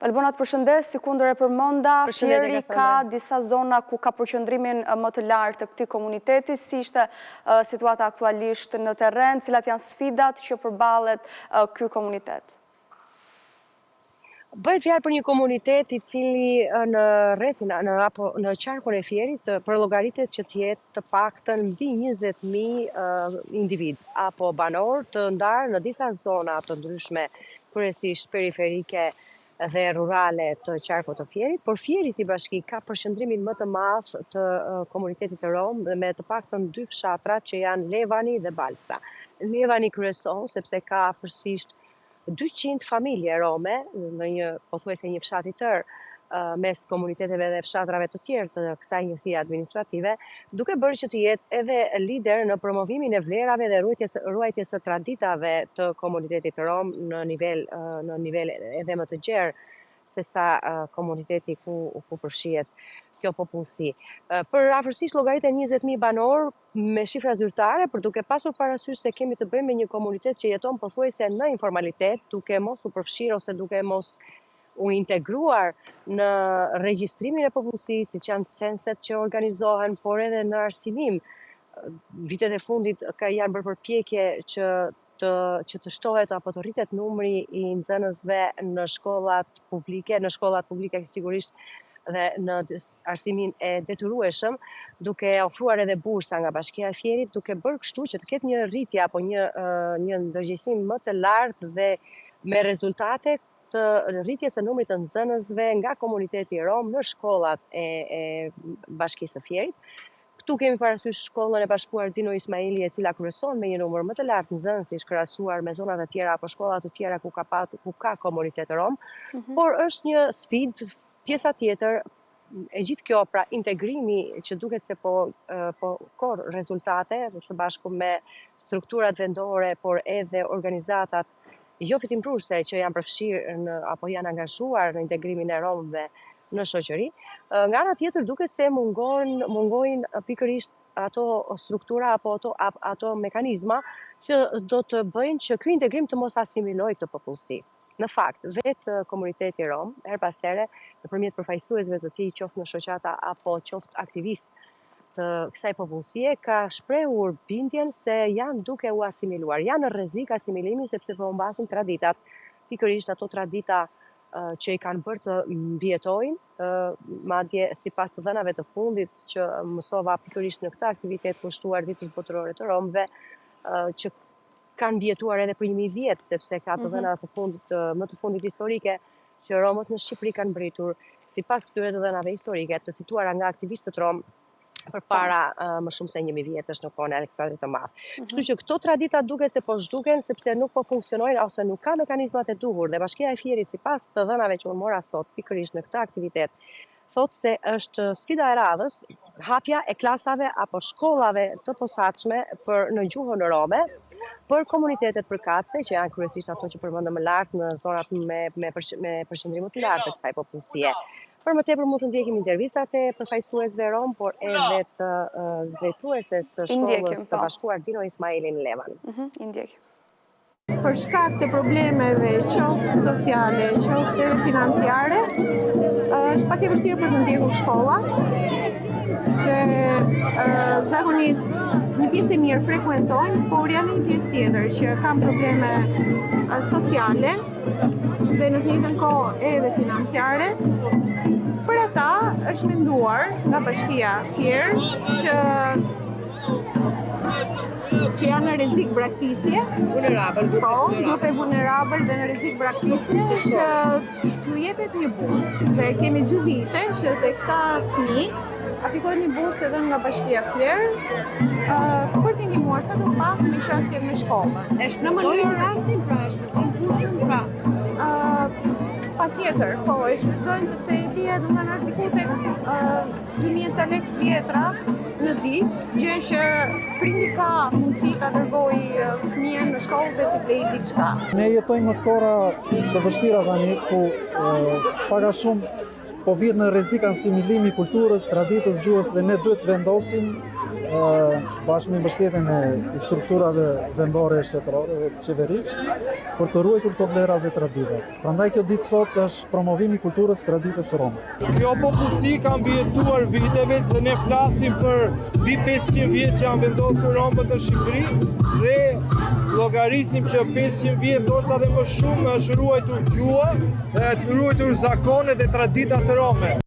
Valbona të përshëndes, sikundër e përmenda, Fieri ka disa zona ku ka përqendrimin më të lartë të këtij komuniteti, si ishte situata aktualisht në terren, cilat janë sfidat që përballet ky komunitet? Bëhet fjalë për një komunitet i cili në rrethin në apo në qarkun e Fierit përllogaritet që të jetë të paktën mbi 20.000 individë apo banorë të ndarë në disa zona të ndryshme kryesisht periferike dhe rurale të qarkut të Fierit, por Fieri si bashki ka përqendrimin më të madh të komunitetit rom dhe me të paktën dy fshatra që janë Levani dhe Balsa. Levani kryeson sepse ka afërsisht 200 familje rome në një pothuajse një fshat i tërë mes komuniteteve dhe fshatrave të tjerë të kësaj njësie administrative, duke bërë që të jetë edhe lider në promovimin e vlerave dhe ruajtjes ruajtjes së traditave të komunitetit rom në nivel në nivel edhe më të gjerë se sa komuniteti ku ku përfshihet kjo popullsi. Për afërsisht llogariten 20000 banorë me shifra zyrtare, por duke pasur parasysh se kemi të bëjmë me një komunitet që jeton pothuajse në informalitet, duke mos u përfshirë ose duke mos u integruar në regjistrimin e popullsisë, siç janë censet që organizohen, por edhe në arsimim. Vitet e fundit ka janë bërë përpjekje që të që të shtohet apo të rritet numri i nxënësve në shkollat publike, në shkollat publike sigurisht dhe në arsimin e detyrueshëm, duke ofruar edhe bursa nga Bashkia e Fierit, duke bërë kështu që të ketë një rritje apo një një ndërgjegjësim më të lartë dhe me rezultate të rritjes së numrit të nxënësve nga komuniteti rom në shkollat e, e Bashkisë së Fierit. Këtu kemi parasysh shkollën e bashkuar Dino Ismaili e cila kryeson me një numër më të lartë nxënësish krahasuar me zonat e tjera apo shkolla të tjera ku ka pat, ku ka komunitet rom, mm -hmm. por është një sfidë pjesa tjetër e gjithë kjo pra integrimi që duket se po po korr rezultate së bashku me strukturat vendore, por edhe organizatat jo fitimprurëse që janë përfshirë në apo janë angazhuar në integrimin e romëve në shoqëri. Nga ana tjetër duket se mungon mungojnë pikërisht ato struktura apo ato ato mekanizma që do të bëjnë që ky integrim të mos asimilojë këtë popullsi. Në fakt, vetë komuniteti rom, herë pas here, nëpërmjet përfaqësuesve të tij, qoftë në shoqata apo qoftë aktivistë të kësaj popullsie, ka shprehur bindjen se janë duke u asimiluar, janë në rrezik asimilimi sepse po humbasin traditat, pikërisht ato tradita që i kanë bërë të mbijetojnë, madje sipas të dhënave të fundit që mësova pikërisht në këtë aktivitet kushtuar Ditës Botërore të Romëve, që kanë mbijetuar edhe për 1000 vjet, sepse ka të mhm. dhëna të fundit, më të fundit historike që romët në Shqipëri kanë mbërritur sipas këtyre të dhënave historike të cituara nga aktivistët rom përpara uh, më shumë se 1000 vjetësh në kohën e Aleksandrit të Madh. Mm -hmm. Kështu që këto tradita duket se po zhduken sepse nuk po funksionojnë ose nuk ka mekanizmat e duhur dhe Bashkia e Fierit sipas të dhënave që unë mora sot pikërisht në këtë aktivitet thotë se është sfida e radhës hapja e klasave apo shkollave të posaçme për në gjuhën rome, për komunitetet përkatëse që janë kryesisht ato që përmendëm më lart në zonat me me përq, me përqendrim më të lartë të kësaj popullsie. Për më tepër mund të ndjekim intervistat e përfaqësuesve rom, por edhe të uh, drejtueses së shkollës së po. bashkuar Dino Ismaili në Levan. Mm -hmm, I ndjekim. Për shkak të problemeve qoftë sociale, qoftë edhe financiare, është pak e vështirë për të ndjekur shkollat. Dhe zakonisht një pjesë e mirë frekuentojnë, por janë një pjesë tjetër që kanë probleme sociale dhe në të njëjtën kohë edhe financiare. Për ata është menduar nga bashkia Fier që që janë në rrezik braktisje. Vulnerabël, grupe po, grupe vulnerabël dhe në rrezik braktisje që t'u jepet një bursë. Dhe kemi dy vite që te këta fëmijë aplikohet një bursë edhe nga Bashkia Fier për t'i ndihmuar sado pak me qasjen me shkollën. E në mënyrë rastin, pra e shfrytëzojnë bursën, pra. Patjetër, po, e shfrytëzojnë sepse i bie, domethënë është diku tek 2000 e ca lekë të vjetra në ditë, gjë që prindi ka mundësi ta dërgojë fëmijën në shkollë dhe të blejë diçka. Ne jetojmë në kohëra të vështira tani ku pak a shumë po vihet në rrezik asimilimi i kulturës, traditës, gjuhës dhe ne duhet të vendosim bashkë me mbështetjen e strukturave vendore e shtetërore dhe të qeverisë për të ruajtur këto vlera dhe tradita. Prandaj kjo ditë sot është promovimi i kulturës traditës rome. Kjo popullsi ka mbijetuar viteve se ne flasim për mbi 500 vjet që janë vendosur romët në Shqipëri dhe llogarisim që 500 vjet ndoshta edhe më shumë është ruajtur gjuha dhe është ruajtur zakonet dhe traditat rome.